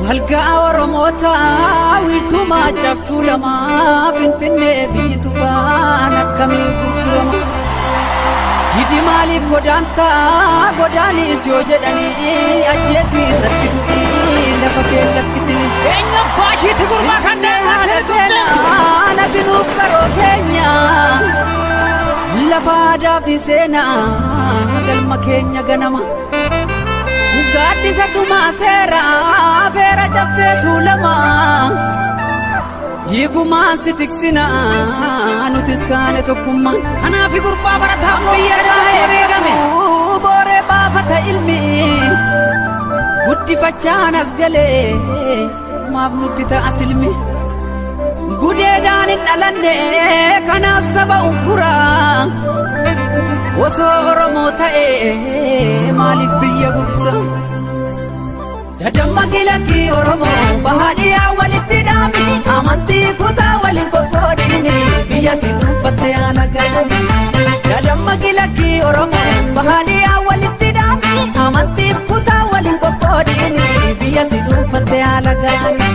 Walga'a Oromoota wiirtuu maacaftuu lamaa Finfinnee biyyi tufaan akkamiin gurgurama? Didi maaliif godaantaa godaanis yoo jedhanii ajjeesii irratti du'ii lafa kee lakkisini. Eenyu abbaa ishiitti gurbaa kan daangaa Haala keessa seenaa nati nuuf qaroo keenya lafa aadaa fi seenaa galma keenya ganama. Gaaddisa tumaa seera feera caffee tuulamaa. Hiigumaan si tiksina nutis kaane tokkummaan. Kanaafi gurbaa barataa Biyya biyya irratti wareegame. booree baafata ilmi guddifachaan as galee maaf nutti ta'a silmi. Gudeedaan hin dhalanne kanaaf saba uggura. Osoo Oromoo ta'ee maaliif biyya gurgura? Dadamma kilakkii Oromoo bahaadhiyaa walitti dhaami amantii kutaa waliin qoqqoodini biyya si dhuunfatte haala gaanii. Dadamma kilakkii Oromoo bahaadhiyaa walitti dhaami amantii kutaa waliin qoqqoodini biyya si dhuunfatte haala gaanii.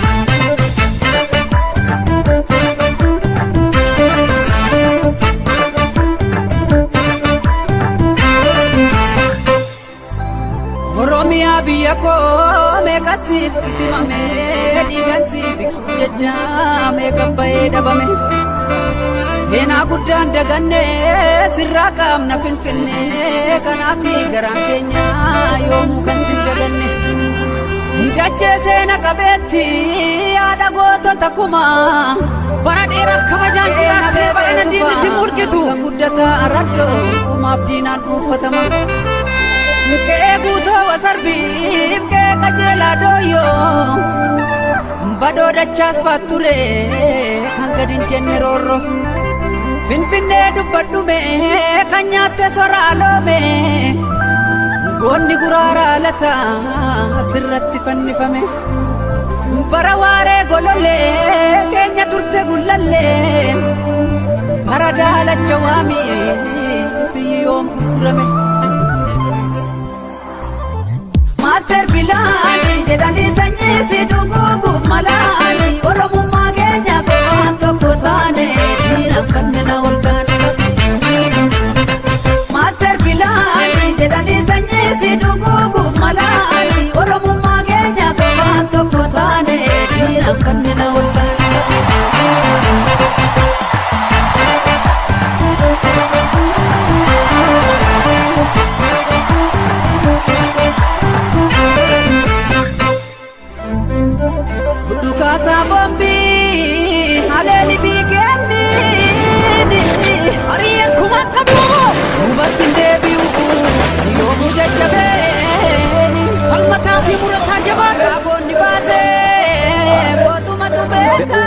Oromiyaa biyya koo meeqa siif bitimame dhiigan sii tiksuuf jecha meeqa bahee dhabame. Seenaa guddaan daganne sirraa qaamna finfinne kanaaf garaan keenya yoomuu kan sin daganne. Dachee seena qabeetti yaada gootota kumaa. Bara dheeraaf kabajaan jiraattee bara diinni si mul'itu. Kan guddataa araddoo kumaaf diinaan dhuunfatama. Qe'ee guutoo wasarbiif qe'ee qajeelaa dooyyoo. Badoo dachaas faatture kan gadi hin jenne roorroof. Finfinnee dubbadhume kan nyaatte soraa loome. Goonni guraaraa lataa sirratti fannifame. Bara waaree golollee keenya turte gullallee. Bara daalacha waamii biyyi yoom gurgurame. Maaster Bilaanii jedhanii sanyii si dhuguuguuf malaanii Oromummaa keenya qofaan tokko taane diinaan fannina ol kaane. Maaster Bilaanii jedhanii sanyii si dhuguuguuf malaanii Oromummaa keenya qofaan tokko taane diinaan fannina ol kaane. Dhukaasaa boombii haleeli biikeemmiin Hariyyeen kumaan qabu. Duubatti hin deebi'u yoomuu jajjabeen Falmataa fi murataa jabaadha. Raabonni baasee gootumatu beeka.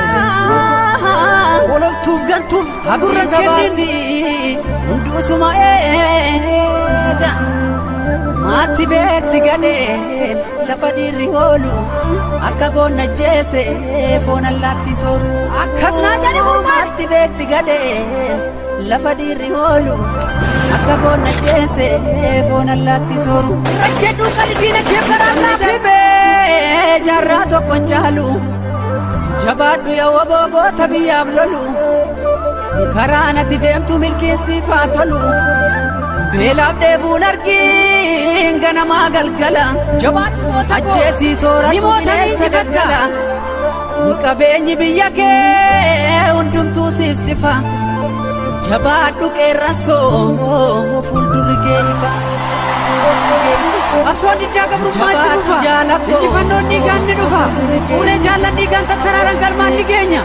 Ololtuuf gantuuf gurra Gurra kennin. sabaasii hunduusuma eega. Maatti beekti gadheen lafa dhiirri hoolu akka goonna jeese foon allaatti sooru. Akkas naa jedhi gurbaan. Maatti beekti gadheen lafa dhiirri hoolu akka goonna jeese foon allaatti sooru. Rajjedhuun qalbiina kee garaan laafi. Fibee jaarraa tokko hin caalu jabaadhu yaa wobogoota biyyaaf lolu karaa natti deemtu milkeessiif haa tolu beelaaf dheebuun argiin ganamaa galgala Jabaadhu goota koo. ajjeesii soora Ni moota ni injifatta. qabeenyi biyya kee hundumtuu siif sifa jabaadhu qeerransoo fuuldurri kee ifa. Qabsoon diddaa gabrummaa itti Jabaadhu dhufa. jaalakoo. Injifannoon dhiigaan ni dhufa. Fuulee jaallan dhiigaan tattaraaran galmaan ni geenya.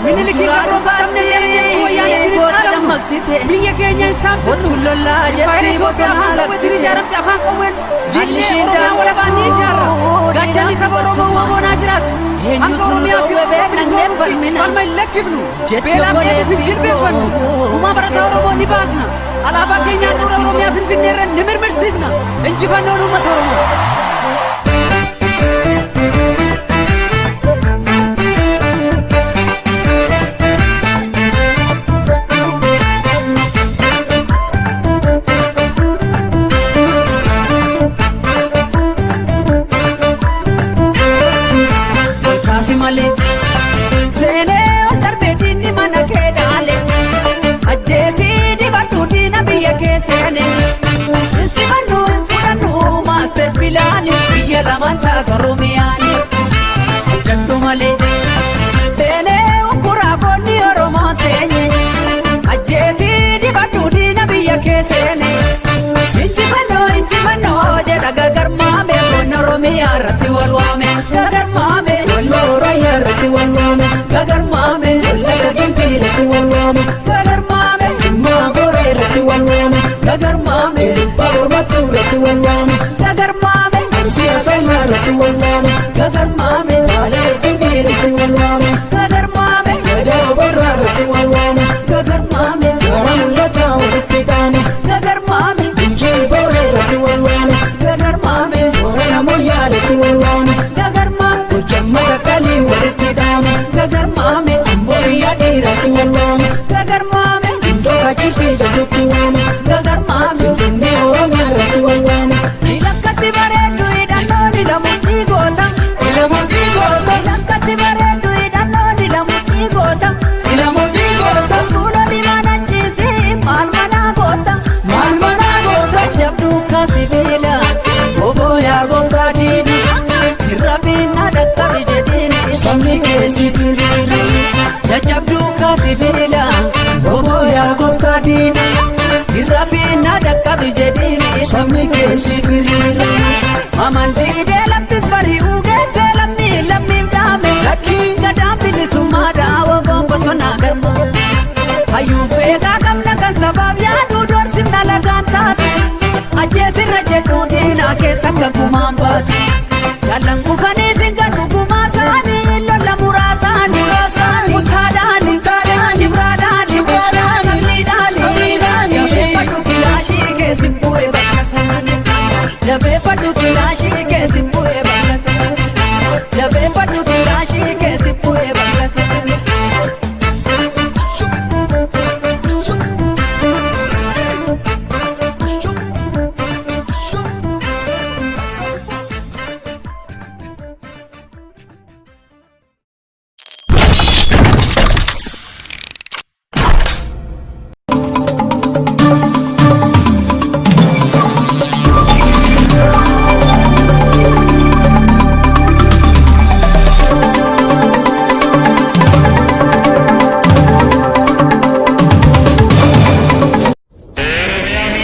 Minilikii gabroonfatamne jedhanii wayyaanee Goota dammaqsite. Biyya keenya hin saamsifnu. Kottu lollaa Impaayera jetti Itoophiyaa bosona afaan qawweetiin laksite. ijaaramte afaan qawween Haalli diinee isheen Oromiyaa walabaan ni ijaarra. Gaachanni saba Oromoo boonaa jiraatu. Hanga Eenyutu nu Oromiyaa fi dhowwe Oromoo beeknannee bilisoomutti falmina. falma hin lakkifnu. Jetti Beelaaf dheebuuf hin obboleettii jilbeenfannu. koo. Gumaa barataa Oromoo ni baasna. Alaabaa keenya handhuura Oromiyaa Finfinneerra ni mirmirsiifna. Injifannoon uummata Oromoo. Kaasi malee seenee ol darbee diinni mana kee dhaale ajjeesii dibadhu diina biyya kee seene simannu hin fudhannu maaster pilaani biyya lamaan taatu Oromiyaani dadhu malee seenee ukkuraa koonni Oromoo teenye ajjeesii dibadhu diina biyya kee seene injifannoo injifannoo jedha gagarmaame qonna Oromiyaa irratti wal waame gagarmaame Walloo Oromiyaa irratti wal waame. gagarmaame Wallagga Gimbii irratti wal waame. gagarmaame Jimmaa Gooree irratti wal waame. gagarmaame Baabur Mattuu irratti wal waame. gagarmaame Arsii Asallaa irratti wal waame. gagarmaame Baalee Finfinnee irratti wal waame. gagarmaame Gadaa Oborraa irratti wal waame. gagarmaame Gaara mul'ataa walitti qaame. gagarmaame Injii Booree irratti wal waame. gagarmaame Boorana Moyyaa irratti wal waame. gagarmaame Gojjam Matakalii walitti dhaame. gagarmaame Amboo biyya dhiiraatti wal waame. gagarmaame Indoo Kachisii jedhutti waame. gagarmaame Finfinnee Oromiyaa irratti wal waame. Lakkatti bareeddu hidhannoo dilamu dhiigoota Ilamuun dhiigoota. Lakkatti bareeddu hidhannoo dilamu dhiigoota Ilamuun dhiigoota. Tuuloo diimaan achiisii maal manaa goota Maal manaa goota. Jabduu kaasi beela obbo yaa gooftaa diina irra biina dhaqqabi jedhiini Sabni keessi firiira. Jajjabduu kaasi beela obbo yaa gooftaa diina irra biina dhaqqabi jedhiini Sabni keessi firiira. Amantii laftis bari'uu geessee lammii lammiif dhaame Lakkii. Gadaan bilisummaa daawwa bosonaa garma Hayyuu beekaa qabna kan sabaaf yaaduu doorsifna lagaan taatu Ajjeesirra jedhu diinaa keessa akka gumaan baatu Jaallan kufanii singan dhugumaa isaanii lola muraasaanii Murtaadhaani Cibraadhaani Cibraadhaani, Sammiidhaani Sammiidhaani. Jabeeffadhu kilaashii keessi bu'ee bakka isaanii Jabeeffadhu kilaashii keessi bu'ee bakka isaanii Jabeeffadhu kilaashii keessi bu'ee bakka isaanii.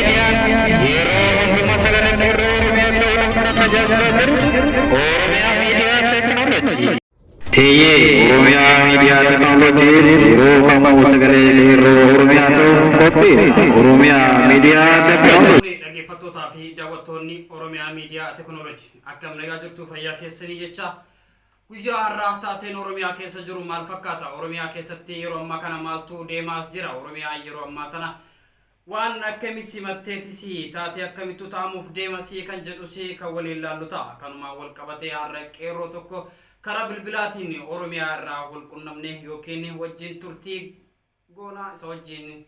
Yeroo hundumaa sagalee qeerroo Oromiyaa ta'uun kana tajaajilaa jiru Oromiyaa Miidiyaa Teekinooloojii. Eeyyee, Oromiyaa Miidiyaa Teekinooloojiin yeroo kamuu sagalee qeerroo Oromiyaa ta'uun qophiidha. Oromiyaa Miidiyaa Teekinooloojii. Dhaggeeffattootaa fi daawwattoonni Oromiyaa Miidiyaa Teekinooloojii, akkam nagaa jirtu? Fayyaa keessanii jecha guyyaa har'aa taateen Oromiyaa keessa jiru maal fakkaata? Oromiyaa keessatti yeroo ammaa kana maaltu deemaas jira? Oromiyaa yeroo ammaa tana waan akkamii simatteetis taatee akkamittu ta'amuuf deemasii kan jedhus kan waliin laallu ta'a. Kanumaan wal qabatee har'a qeerroo tokko karaa bilbilaatiin Oromiyaa irraa wal qunnamne yookiin wajjin turtii goonaa isa wajjin.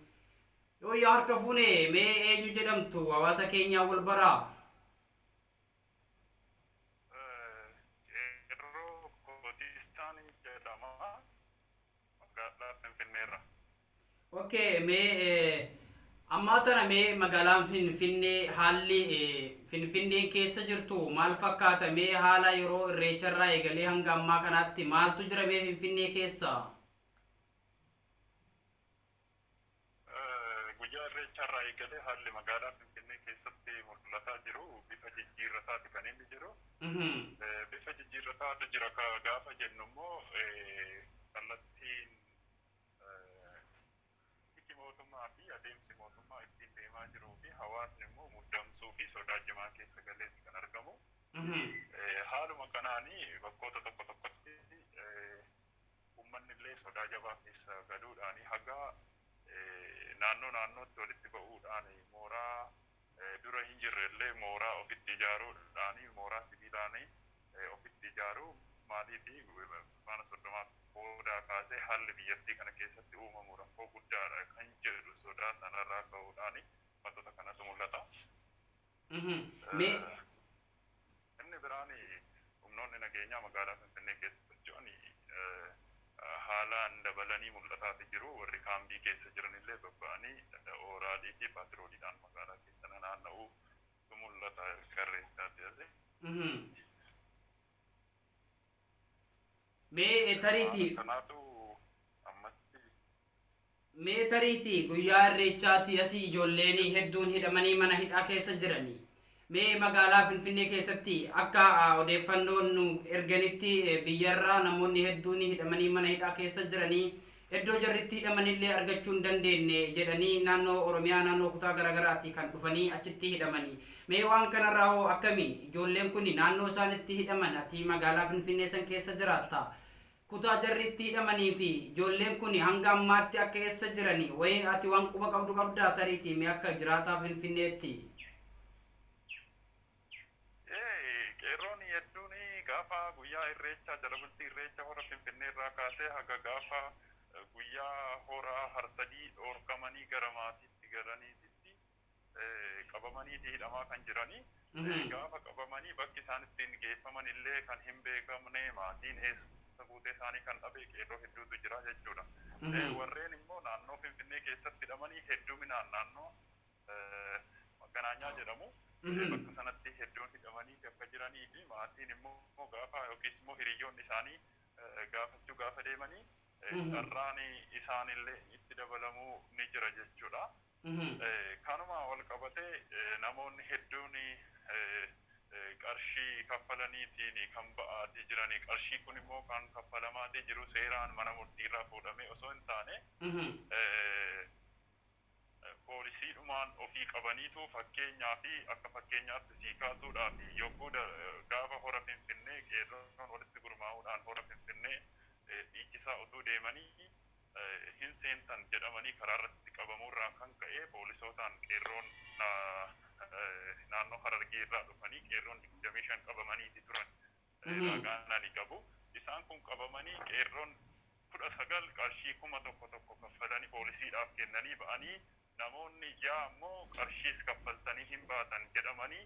Yooyyaa, harka fuune. Mee eenyu jedhamtu? Hawaasa keenyaa wal baraa. Qeerroo Kotistaan jedhama. Magaalaa Finfinneerra. Okay, mee ammaa tana mee magaalaan Finfinnee haalli Finfinneen keessa jirtu maal fakkaata? Mee haala yeroo irreecharraa eegalee hanga ammaa kanaatti maaltu jira mee Finfinnee keessa? Guyyaa irreecharraa eegalee haalli magaalaa Finfinnee keessatti mul'ataa jiru bifa jijjiirrataati kan inni jiru. Bifa jijjiirrataatu jira gaafa jennu immoo kallattiin mootummaa fi adeemsi mootummaa ittiin deemaa jiruu fi hawaasni immoo muddamsuu fi sodaa cimaa keessa galeeti kan argamu. Haaluma kanaanii bakkoota tokko tokkotti uummanni illee sodaa jabaa keessa galuudhaan haga naannoo naannootti walitti ba'uudhaan mooraa dura hin jirre illee mooraa ofitti ijaaruudhaan, mooraa sibiilaan ofitti ijaaruu. Maaliifi, Fulbaana 30 boodaa kaasee haalli biyyattii kana keessatti uumamu rakkoo guddaadha kan jedhu sodaa sanarraa ka'uudhaan wantoota kanatu mul'ata. Mee Inni biraan, humnoonni nageenyaa magaalaa Finfinnee keessa socho'an haalaan dabalanii mul'ataati jiru. Warri kaambii keessa jiran illee bobba'anii ooraalii fi paatrooliidhaan magaalaa keessa naanna'uu mul'ata garreessaati. Mee tariitii Kanaatu ammatti Mee tariitii guyyaa Irreechaati asii ijoolleen hedduun hidhamanii mana hidhaa keessa jiranii. Mee magaalaa Finfinnee keessatti akka odeeffannoon nu erganitti biyyarraa namoonni hedduun hidhamanii mana hidhaa keessa jiranii, iddoo jarritti hidhamanillee argachuu hin dandeenye jedhanii, naannoo Oromiyaa naannoo kutaa garaagaraati kan dhufanii achitti hidhamanii. Mee waan kanarraa hoo akkami? Ijoolleen kun naannoo isaan itti hidhaman, ati magaalaa Finfinnee san keessa jiraatta, kutaa jarri itti hidhamanii fi ijoolleen kun hanga ammaatti akka eessa jiranii wayii ati waan quba qabdu qabdaa tariitii, mee akka jiraataa Finfinneetti? Qeerroon hedduun gaafa guyyaa Irreechaa, jala bultii Irreecha hora Finfinnee irraa kaasee haga gaafa guyyaa hora Harsadii dhoorkamanii gara maatiitti galaniititti qabamaniiti hidhamaa kan jiranii. Gaafa qabamanii bakki isaan ittiin geeffaman illee kan hin beekamne, maatiin eessa buutee isaanii kan dhabe qeerroo hedduutu jira jechuudha. Warreen immoo naannoo Finfinnee keessatti hidhamanii hedduminaan naannoo Maganaanyaa jedhamu. Bakka sanatti hedduun hidhamanii akka jiranii fi maatiin immoo gaafa yookiis immoo hiriyyoonni isaanii gaafachuu gaafa deemanii carraan isaanillee itti dabalamuu ni jira jechuudha. Kanuma wal qabatee namoonni hedduun qarshii kaffalaniitiin kan ba'aatii jiranii. Qarshii kun immoo kan kaffalamaatii jiru seeraan mana murtiirraa fuudhamee osoo hin taane, poolisiidhumaan ofii qabaniitu. Fakkeenyaa fi akka fakkeenyaatti sii kaasuudhaaf, yogguu gaafa hora Finfinnee qeerroon walitti gurmaa'uudhaan hora Finfinnee dhiichisaa utuu deemanii hin seentan jedhamanii karaa irratti qabamuurraa kan ka'e, poolisootaan qeerroon naannoo Harargee irraa dhufanii qeerroon 25 qabamaniiti turan. Ragaan ani qabu. Isaan kun qabamanii qeerroon 19 qarshii 1000 1000 kaffalanii poolisiidhaaf kennanii ba'anii, namoonni ja'a immoo qarshiis kaffaltanii hin baatan jedhamanii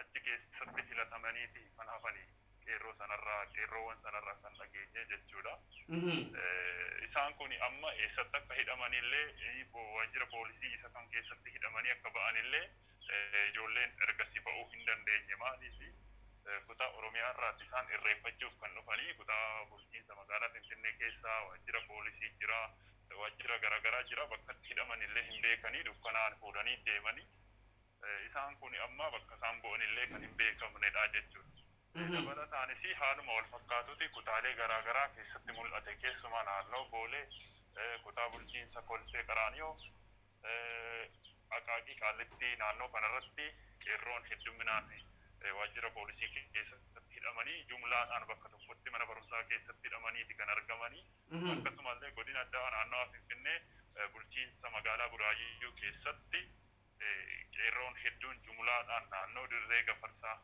achi keessatti filatamaniiti kan hafanii, qeerroo sanarraa, qeerroowwan sanarraa kan dhageenye jechuudha. Isaan kun amma eessatti akka hidhamanillee, waajjira poolisii isa kam keessatti hidhamanii akka ba'anillee ijoolleen ergasii ba'uu hin dandeenye. Maaliif, kutaa Oromiyaa irraatti isaan irreeffachuuf kan dhufanii, kutaa bulchiinsa magaalaa Finfinnee keessaa waajjira poolisii jira, waajjira garaagaraa jira, bakka itti hidhamanillee hin beekanii, dukkanaan fuudhanii deemanii. Isaan kun amma bakka isaan bu'anillee kan hin beekamnedha jechuudha. Dabalataanis haaluma wal fakkaatuti kutaalee garaagaraa keessatti mul'ate. Keessumaa naannoo Boolee, kutaa bulchiinsa Kolfee Qaraaniyoo, Aqaaqii Qaallittii, naannoo kanarratti qeerroon hedduminaan waajjira poolisii keessatti hidhamanii, jumlaadhaan bakka tokkotti mana barumsaa keessatti hidhamaniiti kan argamanii. Akkasumallee godina addaa naannawaa Finfinnee, bulchiinsa magaalaa Buraayyuu keessatti qeerroon hedduun jumlaadhaan naannoo Dirree Gafarsaa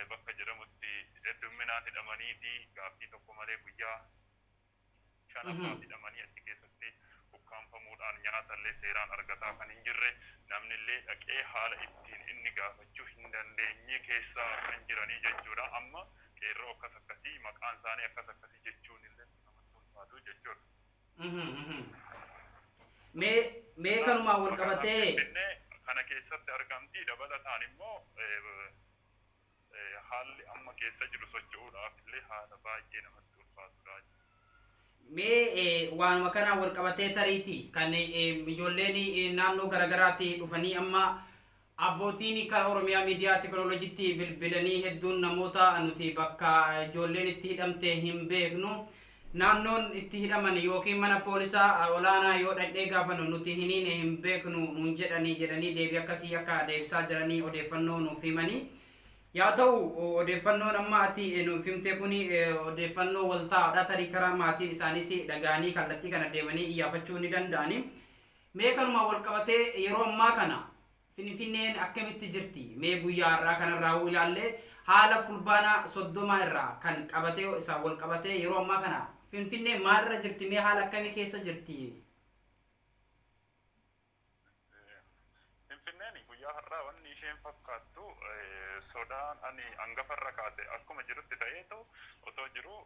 bakka jedhamutti hedduminaan hidhamanii fi gaaffii tokko malee guyyaa shanaffaaf hidhamanii achi keessatti ukkaanfamuudhaan, nyaatallee seeraan argataa kan hin jirre, namnillee dhaqee haala ittiin inni gaafachuu hin dandeenye keessa kan jiranii jechuudha. Amma qeerroo akkas akkasii, maqaan isaanii akkas akkasii jechuun illee namatti ulfaatu jechuudha. Mee kanumaan wal qabatee Finfinnee kana keessatti argamti. Dabalataan immoo haalli amma keessa jiru socho'uudhaaf illee haala baay'ee namatti ulfaatudha. Mee waanuma kanaan wal qabatee tariiti kan ijoolleen naannoo garagaraatti dhufanii amma abbootiin kan Oromiyaa Miidiyaa Teekinooloojiitti bilbilanii hedduun namoota nuti bakka ijoolleen itti hidhamte hin beeknu. Naannoon itti hidhaman yookiin mana poolisaa olaanaa yoo dhaqnee gaafannu nuti hin hiine, hin beeknu nuun jedhanii jedhanii deebii akkasii akka deebisaa jiranii odeeffannoo nuuf himanii. Yaa ta'u, odeeffannoon amma ati nuuf himte kuni odeeffannoo waltaa'aadha. Tarii karaa maatiin isaaniis dhaga'anii kallattii kana deemanii iyyaafachuu ni danda'ani. Mee kanuma wal qabatee yeroo ammaa kana Finfinneen akkamitti jirti? Mee guyyaa har'aa kanarraa hoo ilaallee, haala Fulbaana 30 irraa kan qabatee, isaan wal qabatee yeroo ammaa kana Finfinneen maalirra jirti? Mee haala akkamii keessa jirti? Finfinneen guyyaa har'aa wanni isheen fakkaattu, sodaan ani hangafarra kaase akkuma jirutti ta'eetu otoo jiru,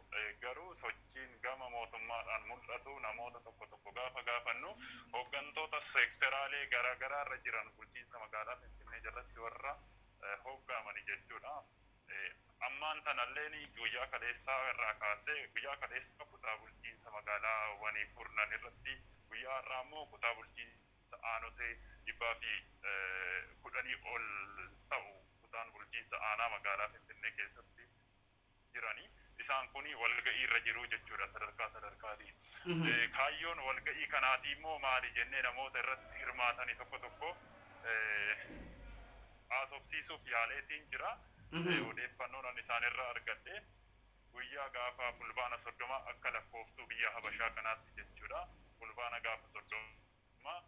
garuu sochiin gama mootummaadhaan mul'atu, namoota tokko tokko gaafa gaafannu, hooggantoota seekteraalee garaagaraa irra jiran bulchiinsa magaalaa Finfinnee jalatti warra hooggaamani jechuudha. Ammaan tanalleen guyyaa kaleessaa irraa kaasee, guyyaa kaleessaa kutaa bulchiinsa magaalaawwanii kurnan irratti, guyyaa har'aa immoo kutaa bulchiinsa aanotee 110 ol ta'u kutaan bulchiinsa aanaa magaalaa Finfinnee keessatti jirani. Isaan kun walga'ii irra jiru jechuudha sadarkaa sadarkaatiin. Kaayyoon walga'ii kanaatii immoo maali jennee namoota irratti hirmaatanii tokko tokko haasofsiisuuf yaaleetiin jira. Odeeffannoon ani isaan irraa argadhe, guyyaa gaafa Fulbaana 30 akka lakkooftuu biyya Habashaa kanaatti jechuudha. Fulbaana gaafa 30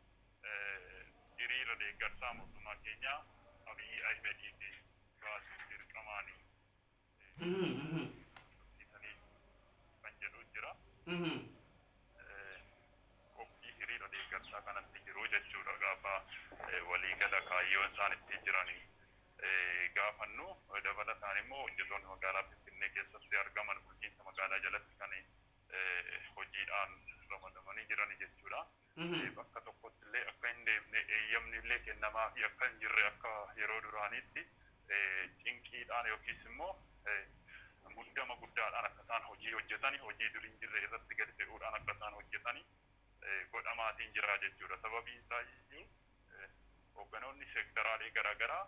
hiriira deeggarsaa mootummaa keenya Abiyyi Ahimediif baasuuf dirqamaanii qabsiisanii kan jedhu jira. Qophii hiriira deeggarsaa kanatti jiru jechuudha. Gaafa waliigala kaayyoon isaan itti jiranii gaafannu, dabalataan immoo hojjettoonni magaalaa Finfinnee keessatti argaman, bulchiinsa magaalaa jalatti kan hojiidhaan ramadamanii jiran jechuudha. Bakka tokkotti illee akka hin deemne, eeyyamni illee kennamaa fi akka hin jirre, akka yeroo duraaniitti cinqiidhaan yookiis immoo muddama guddaadhaan akka isaan hojii hojjetani, hojii durii hin jirre irratti gadi fe'uudhaan akka isaan hojjetani godhamaatiin jira jechuudha. Sababiin isaa iyyuu hoogganoonni seektaraalee garaagaraa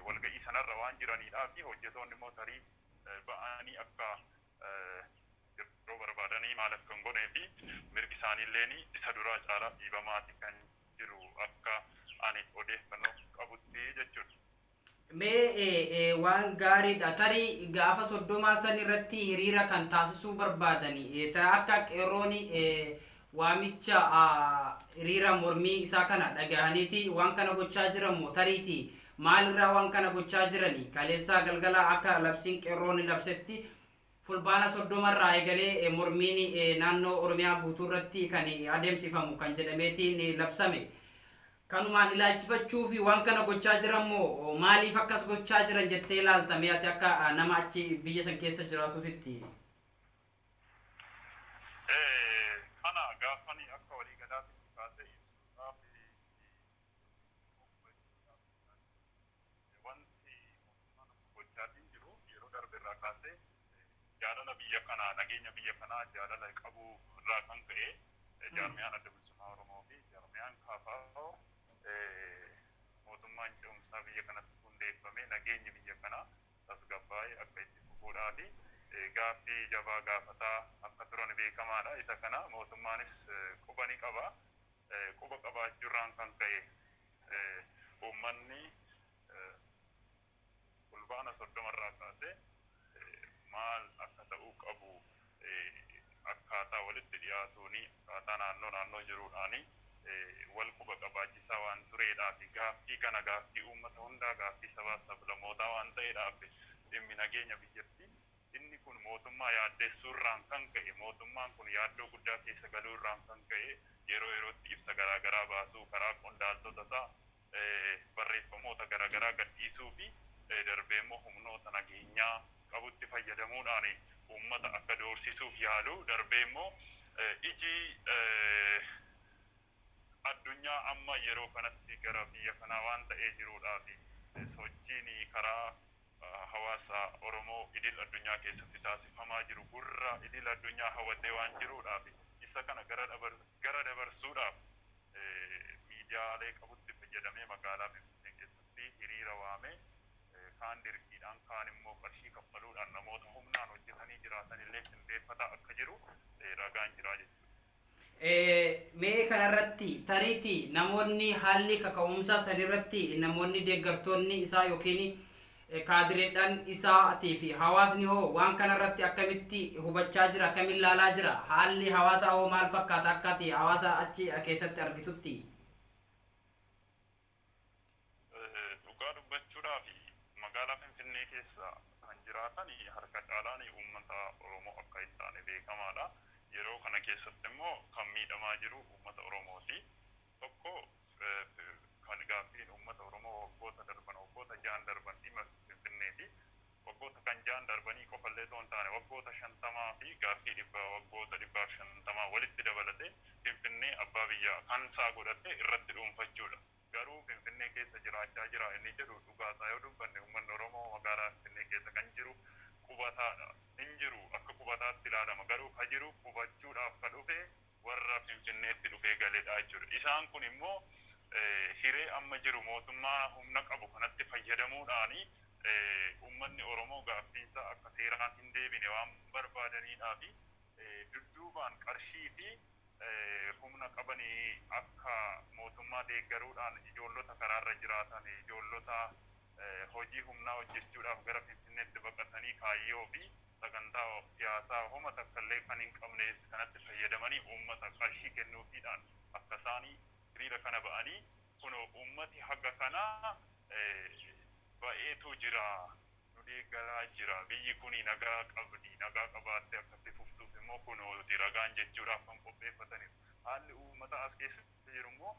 walga'ii sanarra waan jiraniidhaa fi hojjetoonni immoo tarii ba'anii akka yeroo barbaadanii maal akka hin goonee fi mirgi isaaniilleen isa duraa caalaa dhiibamaati kan jiru akka ani odeeffannoo qabutti jechuudha. Mee waan gaariidha. Tarii gaafa 30 san irratti hiriira kan taasisuu barbaadani akka qeerroon waamicha hiriira mormii isaa kana dhagahaniiti waan kana gochaa jiran moo, tariiti maalirraa waan kana gochaa jirani? Kaleessaa galgala akka labsiin qeerroon labsetti Fulbaana 30 irraa eegalee mormiin naannoo Oromiyaa guutuu irratti kan adeemsifamu kan jedhameetiin labsame. Kanumaan ilaalchifachuu fi waan kana gochaa jiran moo, maaliif akkas gochaa jiran jettee ilaalta mee ati akka nama achi biyya san keessa jiraatuutitti? Kana gaafani akka waliigalaatti kaasee ibsuudhaaf, wanti mootummaan amma gochaatiin jiru, yeroo darbe irraa kaasee jaalala biyya kanaa, nageenya biyya kanaa jaalala qabu irraa kan ka'e, jaarmiyaan Adda Bilisummaa Oromoo fi jaarmiyaan KFO mootummaan ce'umsaa biyya kanatti hundeeffamee nageenyi biyya kanaa tasgabbaa'ee akka itti fufuudhaa fi gaaffii jabaa gaafataa akka turan beekamaadha. Isa kana mootummaanis quba ni qaba. Quba qabaachuurraan kan ka'e uummanni Fulbaana 30rraa kaasee maal akka ta'uu qabu akkaataa walitti dhiyaatuuni, akkaataa naannoo naannoo jiruudhaani wal quba qabaachisaa waan tureedhaa fi gaaffii kana, gaaffii uummata hundaa, gaaffii sabaa sablamootaa waan ta'eedhaaf, dhimmi nageenya biyyattii inni kun mootummaa yaaddessuurraan kan ka'e, mootummaan kun yaaddoo guddaa keessa galuurraan kan ka'e, yeroo yerootti ibsa garaagaraa baasuu, karaa qondaaltota isaa barreeffamoota garaagaraa gadhiisuu fi darbee immoo humnoota nageenyaa qabutti fayyadamuudhaan uummata akka doorsisuuf yaalu, darbee immoo iji addunyaa amma yeroo kanatti gara biyya kanaa waan ta'ee jiruudhaa fi sochiin karaa hawaasa Oromoo idil addunyaa keessatti taasifamaa jiru gurra idil addunyaa hawwatee waan jiruudhaaf, isa kana gara dabarsuudhaaf miidiyaalee qabutti fayyadamee magaalaa Finfinnee keessatti hiriira waamee Kaan dirqiidhaan, kaan immoo qarshii kaffaluudhaan namoota humnaan hojjetanii jiraatan illee qindeeffataa akka jiru ragaan jira jechuudha. Mee kanarratti tariitii namoonni haalli kaka'umsaa sanirratti namoonni deeggartoonni isaa yookiin kaadireedhaan isaatii fi hawaasni hoo waan kanarratti akkamitti hubachaa jira, akkamiin ilaalaa jira? Haalli hawaasaa hoo maal fakkaata akka ati hawaasa achi keessatti argitutti? Dhugaa dubbachuudhaaf, magaalaa Finfinnee keessa kan jiraatan harka caalaan uummata Oromoo akka hin taane beekamaadha. Yeroo kana keessatti immoo kan miidhamaa jiru uummata Oromooti. Tokko, kan gaaffiin uummata Oromoo waggoota darban, waggoota 6n darban dhimma Finfinneeti. Waggoota kan 6n darbanii qofallee otoo hin taane, waggoota 50 fi gaaffii waggoota 150 walitti dabalatee Finfinnee abbaa biyyaa kan isaa godhatee irratti dhuunfachuudha. Garuu Finfinnee keessa jiraachaa jira inni jedhu, dhugaasaa yoo dubbanne, uummanni Oromoo magaalaa Finfinnee keessa kan jiru qubataadha. Hin jiru, akka qubataatti ilaalama. Garuu ka jiru qubachuudhaaf ka dhufe warra Finfinneetti dhufee galedha jechuudha. Isaan kun immoo hiree amma jiru mootummaa humna qabu kanatti fayyadamuudhaani uummanni Oromoo gaaffiinsaa akka seeraan hin deebine waan barbaadaniidhaa fi dudduubaan qarshii fi humna qabanii akka mootummaa deeggaruudhaan ijoollota karaarra jiraatan, ijoollota hojii humnaa hojjechuudhaaf gara Finfinneetti baqatanii kaayyoo fi sagantaa siyaasaa homa takka illee kan hin qabne kanatti fayyadamanii uummata qarshii kennuufiidhaan akka isaanii hiriira kana ba'anii, kunoo uummati haga kanaa ba'eetu jira, nu deeggaraa jira, biyyi kuni nagaa qabdi, nagaa qabaattee akkatti fuftuuf immoo kunooti ragaan jechuudhaaf kan qopheeffataniif. Haalli uummata as keessa jiru immoo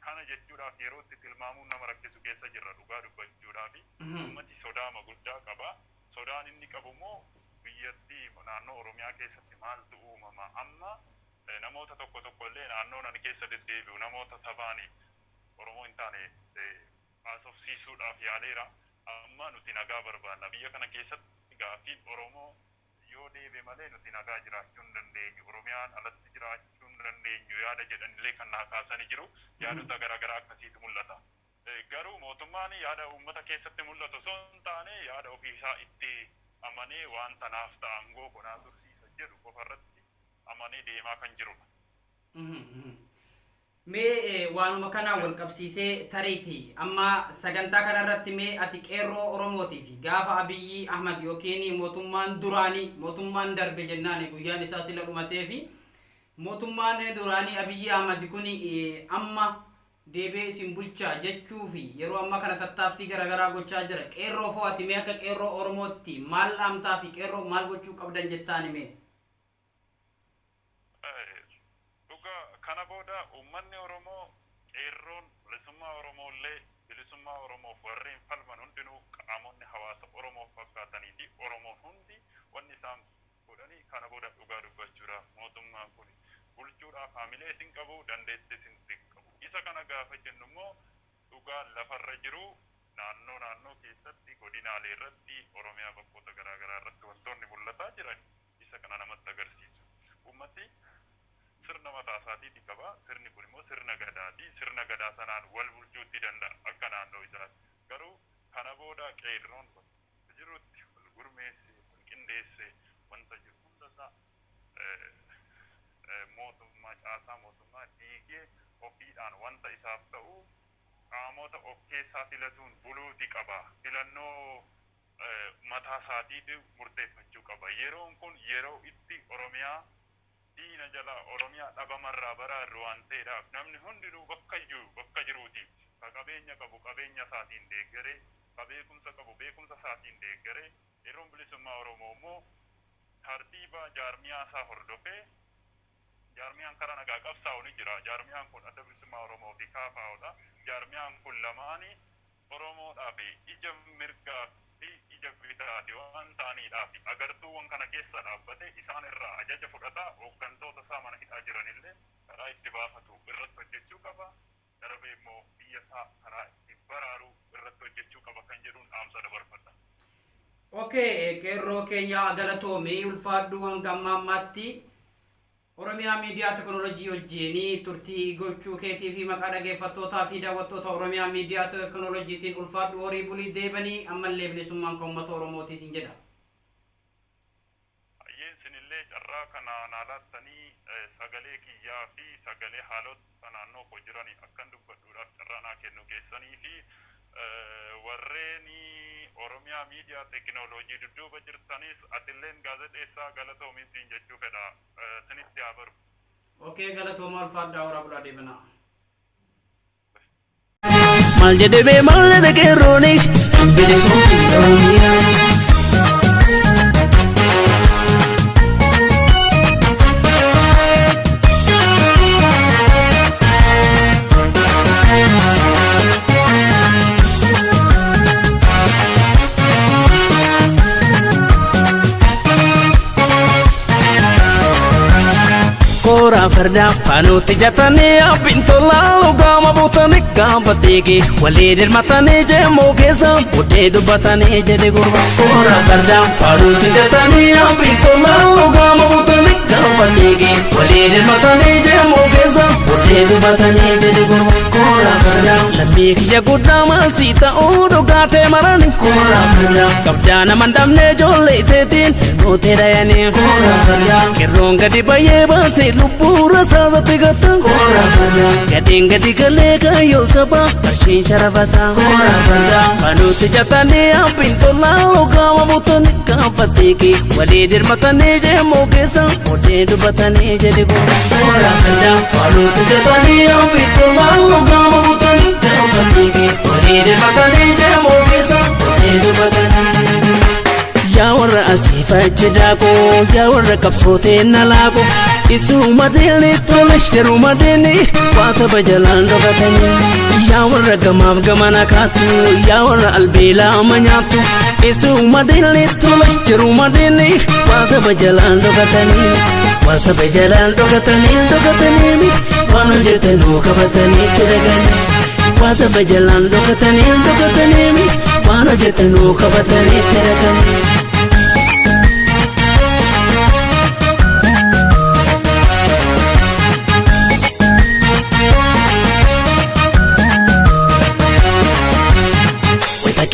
kana jechuudhaaf yeroo itti tilmaamuun nama rakkisu keessa jirra, dhugaa dubbachuudhaaf. Uummati sodaama guddaa qaba. Sodaan inni qabu immoo biyyattii naannoo Oromiyaa keessatti maaltu uumama? Amma namoota tokko tokko illee naannoo nan keessa deddeebi'u namoota tabaani Oromoo hin taane haasofsiisuudhaaf yaaleera. Amma nuti nagaa barbaanna. Biyya kana keessatti gaaffiin Oromoo yoo deebe malee nuti nagaa jiraachuu hin dandeenyu. Oromiyaan alatti jiraachuu hin dandeenyu yaada jedhanillee kan naa kaasanii jiru. Yaadota garaagaraa akkasiitu mul'ata. Garuu mootummaan yaada uummata keessatti mul'atu osoo hin taane, yaada ofiisaa itti amanee, waan tanaaf ta'a, aangoo konaa tursiisa jedhu qofarratti amanee deemaa kan jirudha. Mee waanuma kanaan wal qabsiisee, tariiti amma sagantaa kanarratti mee ati qeerroo Oromootii fi gaafa Abiyyi Ahmad yookiin mootummaan duraanii, mootummaan darbe jennaan guyyaan isaa sila dhumatee fi mootummaan duraanii Abiyyi Ahmad kun amma deebi'ee isin bulchaa jechuu fi yeroo ammaa kana tattaaffii garaagaraa gochaa jira. Qeerroo foo ati mee akka qeerroo Oromootti maal dhaamtaa fi qeerroo maal gochuu qabdan jettaani mee? Dhugaa, kana booda uummanni Oromoo, qeerroon bilisummaa Oromoo illee, bilisummaa Oromoof warreen falman hundinuu, qaamonni hawaasa Oromoof fakkaatanii fi Oromoon hundi wanni isaan godhanii, kana booda dhugaa dubbachuudhaaf, mootummaan kun bulchuudhaaf haamilee isin qabu, dandeettii isin qabu. Isa kana gaafa jennu immoo dhugaa lafarra jiru, naannoo naannoo keessatti, godinaalee irratti, Oromiyaa bakkoota garaagaraa irratti wantoonni mul'ataa jiran isa kana namatti agarsiisu. Uummati sirna mataa isaatiiti qaba. Sirni kun immoo sirna gadaati. Sirna gadaa sanaan wal bulchuutti danda'a akka naannoo isaatti. Garuu kana booda qeerroon bakka jirutti wal gurmeessee, wal qindeessee, wanta jiru hundasaa mootummaa, caasaa mootummaa diigee, ofiidhaan wanta isaaf ta'u qaamota of keessaa filatuun buluuti qaba. Filannoo mataa isaatiitiin murteeffachuu qaba. Yeroon kun yeroo itti Oromiyaa diina jalaa, Oromiyaa dhabamarraa baraarru waan ta'eedhaaf, namni hundinuu bakka jiru, bakka jiruuti, ka qabeenya qabu qabeenya isaatiin deeggaree, ka beekumsa qabu beekumsa isaatiin deeggaree, qeerroon bilisummaa Oromoo immoo tartiiba jaarmiyaa isaa hordofee, jaarmiyaan karaa nagaa qabsaa'u ni jira. Jaarmiyaan kun Adda Bilisummaa Oromoo fi KFOdha. Jaarmiyaan kun lamaanii Oromoodhaaf ija mirgaa fi ija bitaati waan ta'aniidhaaf, agartuuwwan kana keessa dhaabbatee isaan irraa ajaja fudhataa, hooggantoota isaa mana hidhaa jiranillee karaa itti baafatu irratti hojjechuu qaba. Darbee immoo biyya isaa karaa itti baraaru irratti hojjechuu qaba kan jedhuun dhaamsa dabarfadha. Okay, qeerroo keenya, galatoomii, ulfaadhu hanga amma ammaatti. Oromiyaa Miidiyaa Teknoolojii wajjin turtii gochuu keetii fi maqaa dhaggeeffattootaa fi daawwattoota Oromiyaa Miidiyaa Teknoolojiitiin ulfaadhu, horii bulii, deebanii ammallee bilisummaan kan uummata Oromootii siin jedha. Hayyeen, isinillee carraa kana naa laattanii sagalee kiyyaa fi sagalee haalota naannoo koo jiran akkan dubbadhuudhaaf carraa naa kennu keessanii fi warreen Oromiyaa Miidiyaa Teekinooloojii dudduuba jirtanis, atilleen gaazexeessaa, galatoomiin siin jechuu fedha. Isinitti haa baru. Okay, galatooma, ulfaadhaa, horaa bulaa, deebanaa. Maal jedhee, maal jedhe qeerrooni? Bilisumti Oromiyaa. Kooraa fardaa faanuutti jatanii abbintolaa lugaama buutanii gaafa walii dirmatanii jeemoo keessa buddee dubbatanii jedhe gurba. Kooraa fardaa faanuutti jatanii abbintolaa lugaama buutanii gaafa walii dirmatanii jeemoo keessa buddee dubbatanii jedhe gurba. Kooraa fardaa lammii kiyya guddaa maal sii ta'uu dhugaatee marani. Kooraa fardaa qabdaa nama dhabnee ijoollee teetiin gootee dayanii. Kooraa fardaa qeerroon gadi bayyee baasee lubbuu rasaasatti gata. Kooraa fardaa gadeen gadi galee kaayyoo sabaa qarshiin sharafata. Kooraa fardaa faanuutti jatanii abbintolaa lugaama buutanii gaafa seeqee walii dirmatanii jeemoo keessa buddee dubbatanii jedhe gurba. Kooraa fardaa faanuutti jatanii abbintolaa lugaama buutanii gaafa seeqee walii dirmatanii jeemoo keessa buddee dubbatanii. Yaa warra asii fachi daakoo, yaa warra qabsootee na laaqo, isuma deelni tole yeruma deelni waa saba jalaan dhokatanii. Yaa warra gamaaf gamana kaattu, yaa warra albeelaa ama nyaattu, isuma deelni tole yeruma deelni waa saba jalaan dhokatanii. Waa saba jalaan dhokatanii dhokatanii waan hojjetanuu qabatanii itti dhaganii. Waa saba jalaan dhokatanii dhokatanii waan hojjetanuu qabatanii itti dhaganii.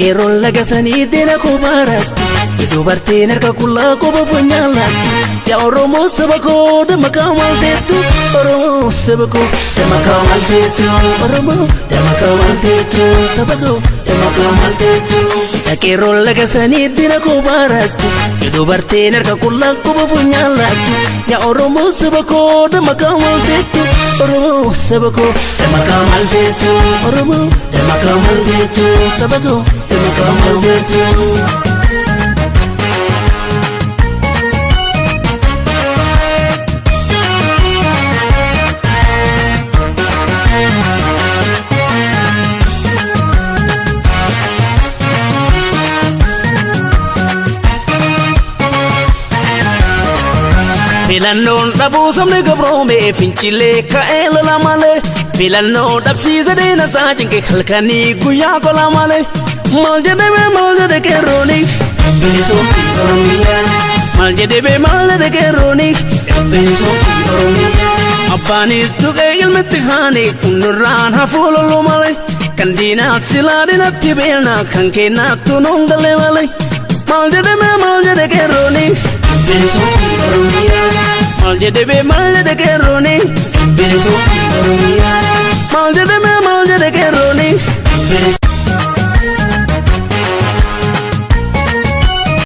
Qeerroon lagasanii deena kobaaraasti, dubartiin harka qullaa qofa funyaan laatti. Yaa Oromoo saba koo dammakaa maal teettu? Oromoo saba koo dammakaa maal teettu? Oromoo dammakaa maal teettu? Saba koo dammakaa maal teettu? Qeerroon lagasanii deena kobaaraasti, dubartiin harka qullaa qofa funyaan laatti. Yaa Oromoo saba koo dammakaa maal teettu? Oromoo saba koo dammakaa maal teettu? Oromoo dammakaa maal teettu? Saba koo dammakaa maal teettu? Filannoon dhabuu sabni gabroome fincilee ka'ee lola malee, filannoo dhabsiise diina isaa cinqe halkanii guyyaa kola malee. Maal jedhame, maal jedhe qeerrooni? Bilisumti Oromiyaa. Maal jedhame, maal jedhe qeerrooni? Bilisumti Oromiyaa. Abbaanis tuqee ilmitti haane kunnurraan hafuu lolu malee, kan diinaa silaa diinatti beelna kan kennaattu nuun galee malee. Maal jedhame, maal jedhe qeerrooni? Bilisumti Oromiyaa. Maal jedhame, maal jedhe qeerrooni? Bilisumti Oromiyaa. Maal jedhame, maal jedhe qeerrooni?